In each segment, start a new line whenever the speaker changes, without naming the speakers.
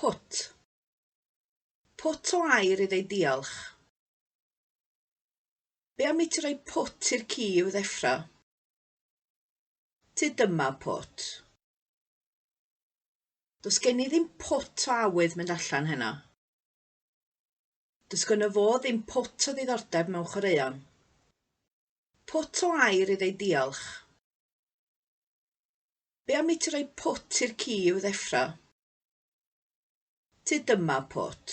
Pwt. Pwt o air i ddeud diolch. Be am i ti roi pwt i'r ci i'w ddeffro? Tyd dyma pwt. Does gen i ddim pwt o awydd mynd allan heno. Does gynno fo ddim pwt o ddiddordeb mewn chwaraeon. Pwt o air i ddeud diolch. Be am i ti roi pwt i'r ci i'w ddeffro? Tyd dyma pwt.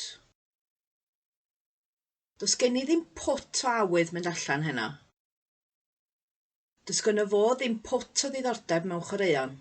Does gen i ddim pwt o awydd mynd allan heno. Does gynno fo ddim pwt o ddiddordeb mewn chwaraeon.